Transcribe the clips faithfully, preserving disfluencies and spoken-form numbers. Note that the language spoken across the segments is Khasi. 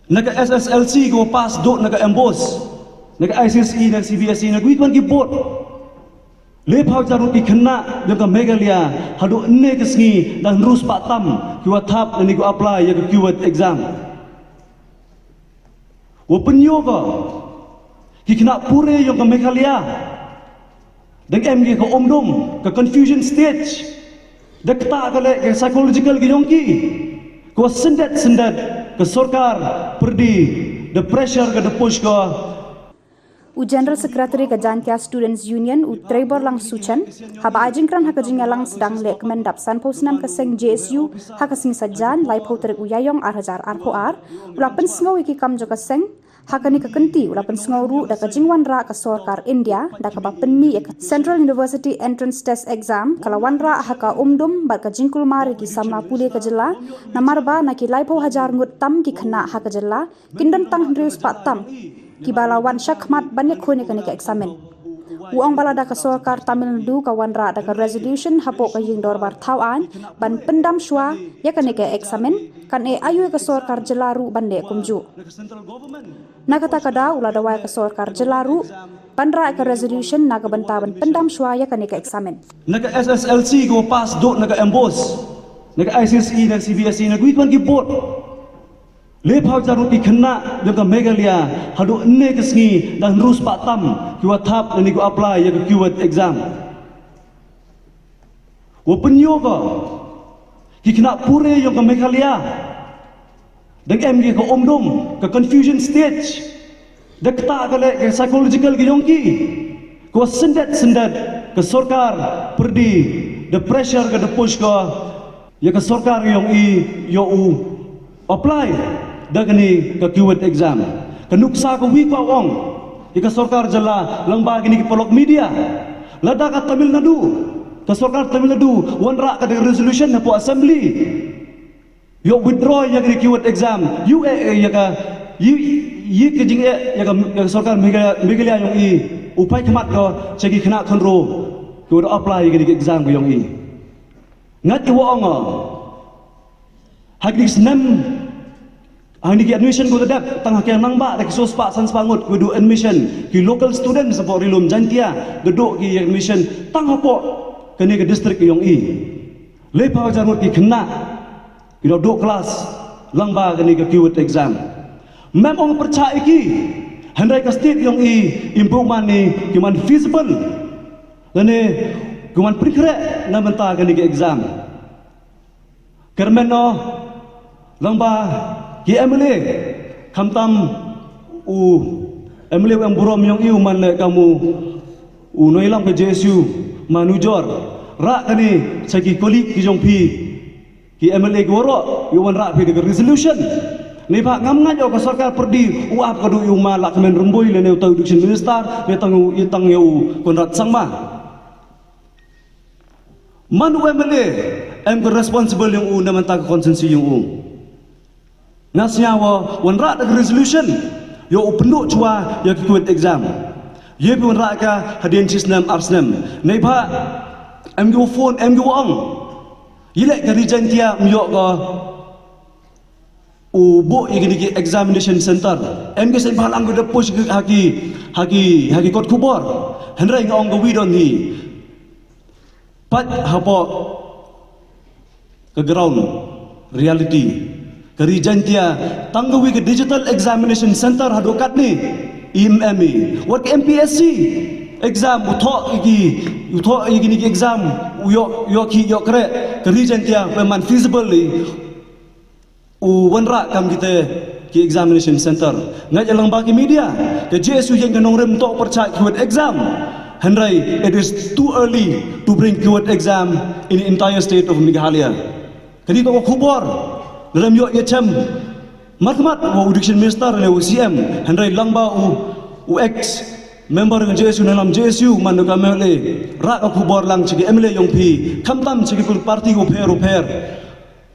Na ka S S L C ka wa pass duh na ka MBOSE, na ka I C S E, na ka C B S E, na ka wi twan ki board. Laiphew hajar ngut ki khynnah jong ka Meghalaya haduh ynne ka sngi dang hynriew spah tam ki wa thap lane ki wa apply ïa ka CUET exam. Wa pynïoh ko ki khynnah pure jong ka Meghalaya dang em ki ha ka umdum, ka confusion stage. Da kata ka leh ka psychological ka jong ki, ka wa syndet syndet ka sorkar pyrdi, da pressure ka, da push ko. U General Secretary ka Jaintia Students Union, u Treibor Langsuchen, haba ai jingkren ha ka jingïalang sdang lehkmen dap sanphew snem ka seng JSU ha ka sngi Saitjaiñ, laiphew tarik u Ïaïong ar hajar arphew ar, u la pynsngew ïa ki kam jong ka seng. Ha kane ka kynti u la pynsngew ruh da ka jingwanrah ka sorkar India da kaba pynmih ïa ka Central University Entrance Test Exam, ka la wanrah ha ka umdum bad ka jingkulmar ïa ki samla pule ka jylla, namar ba na ki laiphew hajar ngut tam ki khynnah ha ka jylla, kin don tang hynriew spah tam kiba la wan shakhmat ban ïakhun ïa kane ka eksamin. U ong ba lada ka sorkar Tamil Nadu ka wanrah da ka resolution hapoh ka ïing dorbar thaw aiñ ban pyndam shuwa ïa kane ka eksamin, kan ai aïu ïa ka sorkar jylla ruh ban leh kumjuh. Na kata ka daw u la dawa ïa ka sorkar jylla ruh ban rah ïa ka resolution na ka bynta ban pyndam shuwa ïa kane ka eksamin. Na ka S S L C ka wa pass duh na ka MBOSE, na ka I C S E, na ka C B S E, na ka wi twan ki board. Laiphew hajar ngut ki khynnah jong ka Meghalaya haduh ynne ka sngi dang hynriew spah tam ki wa thap lane ki wa apply ïa ka CUET exam. Wa pynïoh ko ki khynnah pure jong ka Meghalaya dang em ki ha ka umdum, ka confusion stage. Da kata ka leh ka psychological ka jong ki, ka wa syndet syndet ka sorkar pyrdi, da pressure ka, da push ko ïa ka sorkar ka jong i ïoh u apply da kane ka CUET exam. Ka nuksa ka wi ka wa ong ïa ka sorkar jylla lyngba kine ki paralok media, lada ka Tamil Nadu, ka sorkar Tamil Nadu wanrah ka da ka resolution hapoh assembly, ïoh withdraw ïa ka CUET exam, ïoh eh ïa ka, ïoh, ïoh ka jingeh ïa ka, ïa ka sorkar Meghalaya, Meghalaya jong i, u phai khmat ko sha ki khynnah khynroo ki wa da apply ïa ka exam ka jong i. Ngat ki wa ong, ha kine ki snem, ha kine ki admission ko da dep tang ha ki nang ba da ki soo spah san spah ngut ki wa duh admission, ki local students hapoh Ri Lum Jaintia ka duh ki admission tang hapoh kane ka district ka jong i. Laiphew hajar ngut ki khynnah ki da duh class lyngba kane ka CUET exam. Mem ong pyrchah ïa ki, hynrei ka state ka jong i, im bun man i ki man feasible lane ki man pynkhreh na bynta kane ka exam. Kyrmen noh lyngba ki MLA, khamtam u MLA u em burom jong i u man leh kam u nongïalam ka JSU, ma Nujor, rah kane sha ki colleague ki jong phi, ki MLA ki waroh, ïoh wanrah phi da ka resolution. Neibhah ngam ngeit ïoh ka sorkar pyrdi u ap ka duh ïoh ma Lahkmen Rymbui lane u tang u Education Minister, ne tang u, i tang ïa u Conrad Sangma. Man u MLA em ka responsible jong u na bynta ka constituency jong u. Nga sngew wa wanrah da ka resolution ïoh u pynduh chwa ïa ka CUET exam. Ïoh phi wanrah ka hadien shi snem ar snem. Neibhah em ki wa phone, em ki wa ong, ïa leh ka Ri Jaintia ym ïoh ko u buh ïa kine ki examination center. Em ki seng bhalang ki da push ha ki, ha ki, ha ki kot khubor. Hynrei nga ong ka wi don hi. Pat hapoh ka ground reality, ka Ri Jaintia tang ka wi ka digital examination center haduh katne im em i. Wat ka MPSC exam u thoh ïa ki, u thoh ïa kine ki exam u ïoh, ïoh ki, ïoh kreh, ka Ri Jaintia ka man feasible i u wanrah kam kita ki examination center. Nga ïa lyngba ki media, ka JSU ïeng ka nongrim to pyrchah ki wet exam. Hynrei it is too early to bring ki wet exam in the entire state of Meghalaya. Kani to ka khubor lem ïoh ïa chem markhmat wa u Education Minister ne u CM, hynrei lyngba u, u ex member ng JSU ne lam JSU man ka MLA, rah ka khubor lang chi ki MLA yong phi, khamtam chi ki party u pher u pher.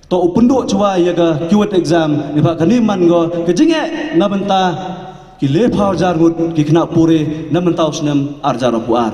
To u pynduh chwa ïa ka ki wet exam, ni pha kani man go ka jingeh na bynta ki lephaw jar ngut ki khynnah pure na bynta u snem ar jar arphew ar.